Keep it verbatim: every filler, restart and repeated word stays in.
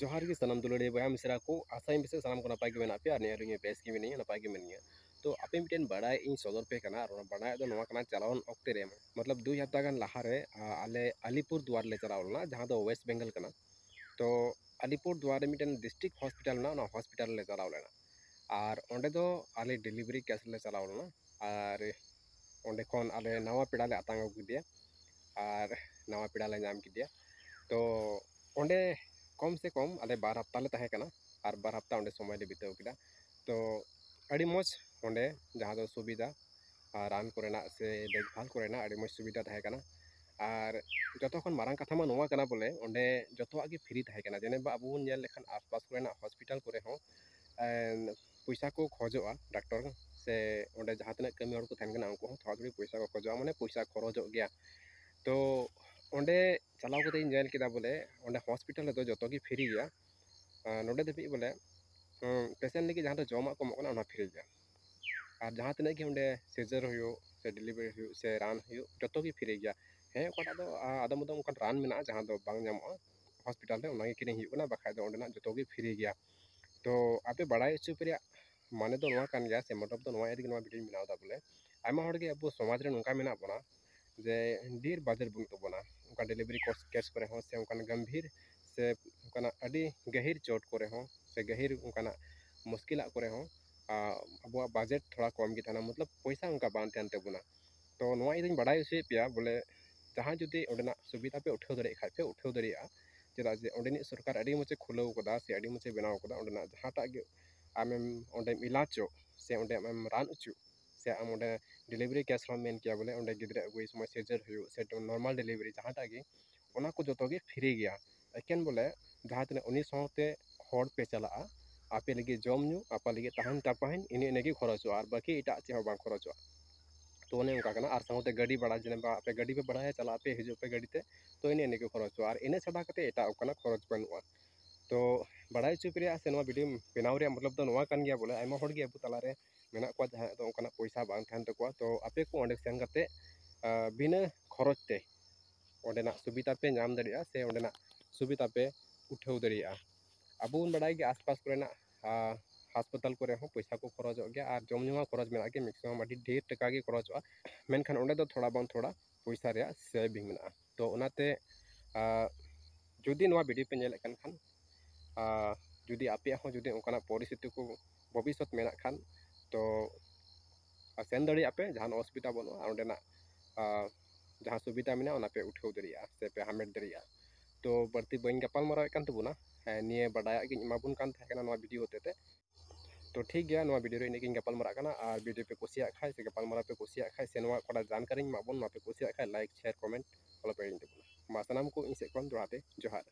ᱡᱚᱦᱟᱨ ᱜᱮ ᱥᱟᱱᱟᱢ ᱫᱩᱞᱟᱹᱲᱤᱭᱟᱹ ᱵᱚᱭᱦᱟ ᱢᱤᱥᱨᱟ ᱠᱚ, ᱟᱥᱟᱭᱟᱹᱧ ᱯᱟᱥᱮᱡ ᱥᱟᱱᱟᱢ ᱠᱚ ᱱᱟᱯᱟᱭ ᱜᱮ ᱢᱮᱱᱟᱜ ᱯᱮᱭᱟ ᱟᱨ ᱱᱤᱭᱟᱹ ᱨᱮ ᱤᱧ ᱵᱮᱥ ᱜᱮ ᱢᱤᱱᱟᱹᱧᱟ, ᱱᱟᱯᱟᱭ ᱜᱮ ᱢᱤᱱᱟᱹᱧᱟ᱾ ᱛᱚ ᱟᱯᱮ ᱢᱤᱫᱴᱮᱱ ᱵᱟᱲᱟᱭ ᱤᱧ ᱥᱚᱫᱚᱨ ᱯᱮ ᱠᱟᱱᱟ, ᱟᱨ ᱚᱱᱟ ᱵᱟᱲᱟᱭ ᱫᱚ ᱱᱚᱣᱟ ᱠᱟᱱᱟ, ᱪᱟᱞᱟᱣᱮᱱ ᱚᱠᱛᱮ ᱨᱮ, ᱢᱚᱛᱞᱚᱵ ᱫᱩᱭ ᱦᱟᱯᱛᱟ ᱜᱟᱱ ᱞᱟᱦᱟᱨᱮ, ᱟ, ᱟᱞᱮ ᱟᱞᱤᱯᱩᱨ ᱫᱩᱣᱟᱨ ᱞᱮ ᱪᱟᱞᱟᱣ ᱞᱮᱱᱟ, ᱡᱟᱦᱟᱸ ᱫᱚ ᱳᱭᱮᱥᱴ ᱵᱮᱝᱜᱚᱞ ᱠᱟᱱᱟ᱾ ᱛᱚ ᱟᱞᱤᱯᱩᱨ ᱫᱩᱣᱟᱨ ᱨᱮ ᱢᱤᱫᱴᱮᱱ ᱰᱤᱥᱴᱨᱤᱠᱴ ᱦᱚᱥᱯᱤᱴᱟᱞ ᱢᱮᱱᱟᱜᱼᱟ, ᱚᱱᱟ ᱦᱚᱥᱯᱤᱴᱟᱞ ᱞᱮ ᱪᱟᱞᱟᱣ ᱞᱮᱱᱟ᱾ ᱟᱨ ᱚᱸᱰᱮ ᱫᱚ ᱟᱞᱮ ᱰᱮᱞᱤᱵᱷᱟᱨᱤ ᱠᱮᱥ ᱞᱮ ᱪᱟᱞᱟᱣ ᱞᱮᱱᱟ᱾ ᱟᱨ ᱚᱸᱰᱮ ᱠᱷᱚᱱ ᱟᱞᱮ ᱱᱟᱣᱟ ᱯᱮᱲᱟ ᱞᱮ ᱟᱛᱟᱝ ᱟᱹᱜᱩ ᱠᱮᱫᱮᱭᱟ, ᱟᱨ ᱱᱟᱣᱟ ᱯᱮᱲᱟ ᱞᱮ ᱧᱟᱢ ᱠᱮᱫᱮᱭᱟ᱾ ᱛᱚ ᱚᱸᱰᱮ ᱠᱚᱢ ᱥᱮ ᱠᱚᱢ ᱟᱞᱮ ᱵᱟᱨ ᱦᱟᱯᱛᱟ ᱞᱮ ᱛᱟᱦᱮᱸ ᱠᱟᱱᱟ, ᱟᱨ ᱵᱟᱨ ᱦᱟᱯᱛᱟ ᱚᱸᱰᱮ ᱥᱚᱢᱚᱭ ᱞᱮ ᱵᱤᱛᱟᱹᱣ ᱠᱮᱫᱟ᱾ ᱛᱚ ᱟᱹᱰᱤ ᱢᱚᱡᱽ ᱚᱸᱰᱮ, ᱡᱟᱦᱟᱸ ᱫᱚ ᱥᱩᱵᱤᱫᱷᱟ, ᱟᱨ ᱨᱟᱱ ᱠᱚᱨᱮᱱᱟᱜ ᱥᱮ ᱫᱮᱠᱷᱵᱷᱟᱞ ᱠᱚᱨᱮᱱᱟᱜ ᱟᱹᱰᱤ ᱢᱚᱡᱽ ᱥᱩᱵᱤᱫᱷᱟ ᱛᱟᱦᱮᱸ ᱠᱟᱱᱟ᱾ ᱟᱨ ᱡᱚᱛᱚ ᱠᱷᱚᱱ ᱢᱟᱨᱟᱝ ᱠᱟᱛᱷᱟ ᱢᱟ ᱱᱚᱣᱟ ᱠᱟᱱᱟ ᱵᱚᱞᱮ, ᱚᱸᱰᱮ ᱡᱚᱛᱚᱣᱟᱜ ᱜᱮ ᱯᱷᱨᱤ ᱛᱟᱦᱮᱸ ᱠᱟᱱᱟ᱾ ᱡᱮᱱᱮ ᱵᱟ ᱟᱵᱚ ᱵᱚᱱ ᱧᱮᱞ ᱞᱮᱠᱷᱟᱱ ᱟᱥᱯᱟᱥ ᱠᱚᱨᱮᱱᱟᱜ ᱦᱚᱥᱯᱤᱴᱟᱞ ᱠᱚᱨᱮ ᱦᱚᱸ, ᱮᱸ, ᱯᱚᱭᱥᱟ ᱠᱚ ᱠᱷᱚᱡᱚᱜᱼᱟ ᱰᱟᱠᱛᱚᱨ, ᱥᱮ ᱚᱸᱰᱮ ᱡᱟᱦᱟᱸ ᱛᱤᱱᱟᱹᱜ ᱠᱟᱹᱢᱤ ᱦᱚᱲ ᱠᱚ ᱛᱟᱦᱮᱱ ᱠᱟᱱᱟ, ᱩᱱᱠᱩ ᱦᱚᱸ ᱛᱷᱚᱲᱟ ᱛᱷᱚᱲᱤ ᱯᱚᱭᱥᱟ ᱠᱚ ᱠᱷᱚᱡᱚᱜᱼᱟ, ᱢᱟᱱᱮ ᱯᱚᱭᱥᱟ ᱠᱷᱚᱨᱚᱪᱚᱜ ᱜᱮᱭᱟ᱾ ᱛᱚ ᱚᱸᱰᱮ ᱪᱟᱞᱟᱣ ᱠᱟᱛᱮ ᱤᱧ ᱧᱮᱞ ᱠᱮᱫᱟ ᱵᱚᱞᱮ, ᱚᱸᱰᱮ ᱦᱚᱥᱯᱤᱴᱟᱞ ᱨᱮᱫᱚ ᱡᱚᱛᱚ ᱜᱮ ᱯᱷᱨᱤ ᱜᱮᱭᱟ᱾ ᱟᱨ ᱱᱚᱰᱮ ᱫᱷᱟᱹᱵᱤᱡ ᱵᱚᱞᱮ, ᱩᱸ, ᱯᱮᱥᱮᱱᱴ ᱞᱟᱹᱜᱤᱫ ᱡᱟᱦᱟᱸ ᱫᱚ ᱡᱚᱢᱟᱜ ᱠᱚ ᱮᱢᱚᱜ ᱠᱟᱱᱟ, ᱚᱱᱟ ᱯᱷᱨᱤ ᱜᱮᱭᱟ᱾ ᱟᱨ ᱡᱟᱦᱟᱸ ᱛᱤᱱᱟᱹᱜ ᱜᱮ ᱚᱸᱰᱮ ᱥᱤᱡᱟᱨ ᱦᱩᱭᱩᱜ ᱥᱮ ᱰᱮᱞᱤᱵᱷᱟᱨᱤ ᱦᱩᱭᱩᱜ ᱥᱮ ᱨᱟᱱ ᱦᱩᱭᱩᱜ, ᱡᱚᱛᱚ ᱜᱮ ᱯᱷᱨᱤ ᱜᱮᱭᱟ᱾ ᱦᱮᱸ, ᱚᱠᱟᱴᱟᱜ ᱫᱚ, ᱟ, ᱟᱫᱚᱢ ᱟᱫᱚᱢ ᱚᱱᱠᱟᱱ ᱨᱟᱱ ᱢᱮᱱᱟᱜᱼᱟ ᱡᱟᱦᱟᱸ ᱫᱚ ᱵᱟᱝ ᱧᱟᱢᱚᱜᱼᱟ ᱦᱚᱥᱯᱤᱴᱟᱞ ᱨᱮ, ᱚᱱᱟ ᱜᱮ ᱠᱤᱨᱤᱧ ᱦᱩᱭᱩᱜ ᱠᱟᱱᱟ, ᱵᱟᱠᱷᱟᱡ ᱫᱚ ᱚᱸᱰᱮᱱᱟᱜ ᱡᱚᱛᱚ ᱜᱮ ᱯᱷᱨᱤ ᱜᱮᱭᱟ᱾ ᱛᱚ ᱟᱯᱮ ᱵᱟᱲᱟᱭ ᱦᱚᱪᱚ ᱯᱮ ᱨᱮᱭᱟᱜ ᱢᱟᱱᱮ ᱫᱚ ᱱᱚᱣᱟ ᱠᱟᱱ ᱜᱮᱭᱟ, ᱥᱮ ᱢᱚᱛᱞᱚᱵ ᱫᱚ ᱱᱚᱣᱟ ᱤᱭᱟᱹ ᱛᱮᱜᱮ ᱱᱚᱣᱟ ᱵᱷᱤᱰᱤᱭᱳᱧ ᱵᱮᱱᱟᱣ ᱮᱫᱟ ᱵᱚᱞᱮ, ᱟᱭᱢᱟ ᱦᱚᱲ ᱜᱮ ᱟᱵᱚ ᱥᱚᱢᱟᱡᱽ ᱨᱮ ᱱᱚᱝᱠᱟ ᱢᱮᱱᱟᱜ ᱵᱚᱱᱟ ᱡᱮ ᱰᱷᱮᱨ ᱵᱟᱡᱮᱴ ᱵᱟᱹᱱᱩᱜ ᱛᱟᱵᱚᱱᱟ ᱚᱱᱠᱟ ᱰᱮᱞᱤᱵᱷᱟᱨᱤ ᱠᱚᱥ-, ᱠᱮᱥ ᱠᱚᱨᱮ ᱦᱚᱸ, ᱥᱮ ᱚᱱᱠᱟᱱ ᱜᱟᱢᱵᱷᱤᱨ ᱥᱮ ᱚᱱᱠᱟᱱᱟᱜ ᱟᱹᱰᱤ ᱜᱟᱹᱦᱤᱨ ᱪᱚᱴ ᱠᱚᱨᱮ ᱦᱚᱸ, ᱥᱮ ᱜᱟᱹᱦᱤᱨ ᱚᱱᱠᱟᱱᱟᱜ ᱢᱩᱥᱠᱤᱞᱟᱜ ᱠᱚᱨᱮ ᱦᱚᱸ, ᱟ, ᱟᱵᱚᱣᱟᱜ ᱵᱟᱡᱮᱴ ᱛᱷᱚᱲᱟ ᱠᱚᱢ ᱜᱮ ᱛᱟᱦᱮᱱᱟ, ᱢᱚᱛᱞᱚᱵ ᱯᱚᱭᱥᱟ ᱚᱱᱠᱟ ᱵᱟᱝ ᱛᱟᱦᱮᱱ ᱛᱟᱵᱚᱱᱟ᱾ ᱛᱚ ᱱᱚᱣᱟ ᱤᱭᱟᱹ ᱫᱚᱧ ᱵᱟᱲᱟᱭ ᱦᱚᱪᱚᱭᱮᱫ ᱯᱮᱭᱟ ᱵᱚᱞᱮ, ᱡᱟᱦᱟᱸᱭ ᱡᱩᱫᱤ ᱚᱸᱰᱮᱱᱟᱜ ᱥᱩᱵᱤᱫᱷᱟ ᱯᱮ ᱩᱴᱷᱟᱹᱣ ᱫᱟᱲᱮᱭᱟᱜ ᱠᱷᱟᱡ ᱯᱮ ᱩᱴᱷᱟᱹᱣ ᱫᱟᱲᱮᱭᱟᱜᱼᱟ᱾ ᱪᱮᱫᱟᱜ ᱡᱮ ᱚᱸᱰᱮᱱᱤᱡ ᱥᱚᱨᱠᱟᱨ ᱟᱹᱰᱤ ᱢᱚᱡᱽ ᱮ ᱠᱷᱩᱞᱟᱹᱣ ᱠᱟᱫᱟ ᱥᱮ ᱟᱹᱰᱤ ᱢᱚᱡᱽ ᱮ ᱵᱮᱱᱟᱣ ᱠᱟᱫᱟ, ᱚᱸᱰᱮᱱᱟᱜ ᱡᱟᱦᱟᱸᱴᱟᱜ ᱜᱮ ᱟᱢᱮᱢ ᱚᱸᱰᱮᱢ ᱤᱞᱟᱡᱚᱜ ᱥᱮ ᱚᱸᱰᱮ ᱟᱢᱮᱢ ᱨᱟᱱ ᱚᱪᱚᱜ, ᱥᱮ ᱟᱢ ᱚᱸᱰᱮ ᱰᱮᱞᱤᱵᱷᱟᱨᱤ ᱠᱮᱥ ᱨᱮᱦᱚᱸ ᱢᱮᱱ ᱠᱮᱭᱟ ᱵᱚᱞᱮ, ᱚᱸᱰᱮ ᱜᱤᱫᱽᱨᱟᱹ ᱟᱹᱜᱩᱭ ᱥᱚᱢᱚᱭ ᱥᱤᱡᱟᱨ ᱦᱩᱭᱩᱜ ᱥᱮ ᱱᱚᱨᱢᱟᱞ ᱰᱮᱞᱤᱵᱷᱟᱨᱤ ᱡᱟᱦᱟᱸᱴᱟᱜ ᱜᱮ, ᱚᱱᱟ ᱠᱚ ᱡᱚᱛᱚ ᱜᱮ ᱯᱷᱨᱤ ᱜᱮᱭᱟ᱾ ᱮᱠᱮᱱ ᱵᱚᱞᱮ ᱡᱟᱦᱟᱸ ᱛᱤᱱᱟᱹᱜ ᱩᱱᱤ ᱥᱟᱶᱛᱮ ᱦᱚᱲ ᱯᱮ ᱪᱟᱞᱟᱜᱼᱟ, ᱟᱯᱮ ᱞᱟᱹᱜᱤᱫ ᱡᱚᱢ ᱧᱩ, ᱟᱯᱮ ᱞᱟᱹᱜᱤᱫ ᱛᱟᱦᱮᱱ ᱛᱟᱯᱟᱦᱮᱱ, ᱤᱱᱟᱹ ᱤᱱᱟᱹ ᱜᱮ ᱠᱷᱚᱨᱚᱪᱚᱜᱼᱟ, ᱟᱨ ᱵᱟᱹᱠᱤ ᱮᱴᱟᱜ ᱪᱮᱫ ᱦᱚᱸ ᱵᱟᱝ ᱠᱷᱚᱨᱚᱪᱚᱜᱼᱟ᱾ ᱛᱚ ᱚᱱᱮ ᱚᱱᱠᱟ ᱠᱟᱱᱟ᱾ ᱟᱨ ᱥᱟᱶᱛᱮ ᱜᱟᱹᱰᱤ ᱵᱷᱟᱲᱟ, ᱡᱮᱱᱮ ᱵᱟ ᱟᱯᱮ ᱜᱟᱹᱰᱤ ᱯᱮ ᱵᱷᱟᱲᱟᱭᱟ, ᱪᱟᱞᱟᱜ ᱟᱯᱮ ᱦᱤᱡᱩᱜ ᱯᱮ ᱜᱟᱹᱰᱤ ᱛᱮ, ᱛᱚ ᱤᱱᱟᱹ ᱤᱱᱟᱹ ᱜᱮ ᱠᱷᱚᱨᱚᱪᱚᱜᱼᱟ, ᱟᱨ ᱤᱱᱟᱹ ᱪᱷᱟᱰᱟ ᱠᱟᱛᱮ ᱮᱴᱟᱜ ᱚᱱᱠᱟᱱᱟᱜ ᱠᱷᱚᱨᱚᱪ ᱵᱟᱹᱱᱩᱜᱼᱟ᱾ ᱛᱚ ᱵᱟᱲᱟᱭ ᱦᱚᱪᱚ ᱯᱮ ᱨᱮᱭᱟᱜ ᱥᱮ ᱱᱚᱣᱟ ᱵᱷᱤᱰᱤᱭᱳ ᱵᱮᱱᱟᱣ ᱨᱮᱭᱟᱜ ᱢᱚᱛᱞᱚᱵ ᱫᱚ ᱱᱚᱣᱟ ᱠᱟᱱ ᱜᱮᱭᱟ ᱵᱚᱞᱮ, ᱟᱭᱢᱟ ᱦᱚᱲ ᱜᱮ ᱟᱵᱚ ᱛᱟᱞᱟᱨᱮ ᱢᱮᱱᱟᱜ ᱠᱚᱣᱟ ᱡᱟᱦᱟᱸᱭᱟᱜ ᱫᱚ ᱚᱱᱠᱟᱱᱟᱜ ᱯᱚᱭᱥᱟ ᱵᱟᱝ ᱛᱟᱦᱮᱱ ᱛᱟᱠᱚᱣᱟ, ᱛᱚ ᱟᱯᱮ ᱠᱚ ᱚᱸᱰᱮ ᱥᱮᱱ ᱠᱟᱛᱮ, ᱟ, ᱵᱤᱱᱟᱹ ᱠᱷᱚᱨᱚᱪ ᱛᱮ ᱚᱸᱰᱮᱱᱟᱜ ᱥᱩᱵᱤᱫᱷᱟ ᱯᱮ ᱧᱟᱢ ᱫᱟᱲᱮᱭᱟᱜᱼᱟ, ᱥᱮ ᱚᱸᱰᱮᱱᱟᱜ ᱥᱩᱵᱤᱫᱷᱟ ᱯᱮ ᱩᱴᱷᱟᱹᱣ ᱫᱟᱲᱮᱭᱟᱜᱼᱟ᱾ ᱟᱵᱚ ᱵᱚᱱ ᱵᱟᱲᱟᱭ ᱜᱮᱭᱟ ᱟᱥᱯᱟᱥ ᱠᱚᱨᱮᱱᱟᱜ ᱦᱟᱥᱯᱟᱛᱟᱞ ᱠᱚᱨᱮ ᱦᱚᱸ ᱯᱚᱭᱥᱟ ᱠᱚ ᱠᱷᱚᱨᱚᱪᱚᱜ ᱜᱮᱭᱟ, ᱟᱨ ᱡᱚᱢ ᱧᱩ ᱦᱚᱸ ᱠᱷᱚᱨᱚᱪ ᱢᱮᱱᱟᱜ ᱜᱮᱭᱟ, ᱢᱮᱠᱥᱤᱢᱟᱢ ᱟᱹᱰᱤ ᱰᱷᱮᱨ ᱴᱟᱠᱟ ᱜᱮ ᱠᱷᱚᱨᱚᱪᱚᱜᱼᱟ᱾ ᱢᱮᱱᱠᱷᱟᱱ ᱚᱸᱰᱮ ᱫᱚ ᱛᱷᱚᱲᱟ ᱵᱟᱝ ᱛᱷᱚᱲᱟ ᱯᱚᱭᱥᱟ ᱨᱮᱭᱟᱜ ᱥᱮᱵᱷᱤᱝ ᱢᱮᱱᱟᱜᱼᱟ᱾ ᱛᱚ ᱚᱱᱟᱛᱮ ᱡᱩᱫᱤ ᱱᱚᱣᱟ ᱵᱷᱤᱰᱤᱭᱳ ᱯᱮ ᱧᱮᱞᱮᱫ ᱠᱟᱱ ᱠᱷᱟᱱ, ᱡᱩᱫᱤ ᱟᱯᱮᱭᱟᱜ ᱦᱚᱸ ᱡᱩᱫᱤ ᱚᱱᱠᱟᱱᱟᱜ ᱯᱚᱨᱤᱥᱛᱷᱤᱛᱤ ᱠᱚ ᱵᱷᱚᱵᱤᱥᱥᱚᱛ ᱢᱮᱱᱟᱜ ᱠᱷᱟᱱ, ᱛᱚ ᱥᱮᱱ ᱫᱟᱲᱮᱭᱟᱜᱼᱟ ᱯᱮ, ᱡᱟᱦᱟᱱ ᱚᱥᱩᱵᱤᱫᱷᱟ ᱵᱟᱹᱱᱩᱜᱼᱟ᱾ ᱟᱨ ᱚᱸᱰᱮᱱᱟᱜ ᱡᱟᱦᱟᱸ ᱥᱩᱵᱤᱫᱷᱟ ᱢᱮᱱᱟᱜᱼᱟ, ᱚᱱᱟ ᱯᱮ ᱩᱴᱷᱟᱹᱣ ᱫᱟᱲᱮᱭᱟᱜᱼᱟ ᱥᱮ ᱯᱮ ᱦᱟᱢᱮᱴ ᱫᱟᱲᱮᱭᱟᱜᱼᱟ᱾ ᱛᱚ ᱵᱟᱹᱲᱛᱤ ᱵᱟᱹᱧ ᱜᱟᱯᱟᱞ ᱢᱟᱨᱟᱣᱮᱫ ᱠᱟᱱ ᱛᱟᱵᱚᱱᱟ, ᱦᱮᱸ, ᱱᱤᱭᱟᱹ ᱵᱟᱰᱟᱭᱟᱜ ᱜᱤᱧ ᱮᱢᱟᱵᱚᱱ ᱠᱟᱱ ᱛᱟᱦᱮᱸ ᱠᱟᱱᱟ ᱱᱚᱣᱟ ᱵᱷᱤᱰᱤᱭᱳ ᱦᱚᱛᱮᱛᱮ᱾ ᱛᱚ ᱴᱷᱤᱠ ᱜᱮᱭᱟ, ᱱᱚᱣᱟ ᱵᱷᱤᱰᱤᱭᱳ ᱨᱮ ᱤᱱᱟᱹᱜ ᱜᱤᱧ ᱜᱟᱯᱟᱞ ᱢᱟᱨᱟᱜ ᱠᱟᱱᱟ᱾ ᱟᱨ ᱵᱷᱤᱰᱤᱭᱳ ᱯᱮ ᱠᱩᱥᱤᱭᱟᱜ ᱠᱷᱟᱡ ᱥᱮ ᱜᱟᱯᱟᱞ ᱢᱟᱨᱟᱣ ᱯᱮ ᱠᱩᱥᱤᱭᱟᱜ ᱠᱷᱟᱡ ᱥᱮ ᱱᱚᱣᱟ ᱚᱠᱟᱴᱟᱜ ᱡᱟᱱᱠᱟᱨᱤᱧ ᱮᱢᱟᱜ ᱵᱚᱱ, ᱱᱚᱣᱟ ᱯᱮ ᱠᱩᱥᱤᱭᱟᱜ ᱠᱷᱟᱡ like, share, comment ᱟᱞᱚ ᱯᱮ ᱦᱤᱲᱤᱧ ᱛᱟᱵᱚᱱᱟ᱾ ᱢᱟ ᱥᱟᱱᱟᱢ ᱠᱚ ᱤᱧ ᱥᱮᱫ ᱠᱷᱚᱱ ᱫᱚᱦᱲᱟ ᱛᱮ ᱡᱚᱦᱟᱨ᱾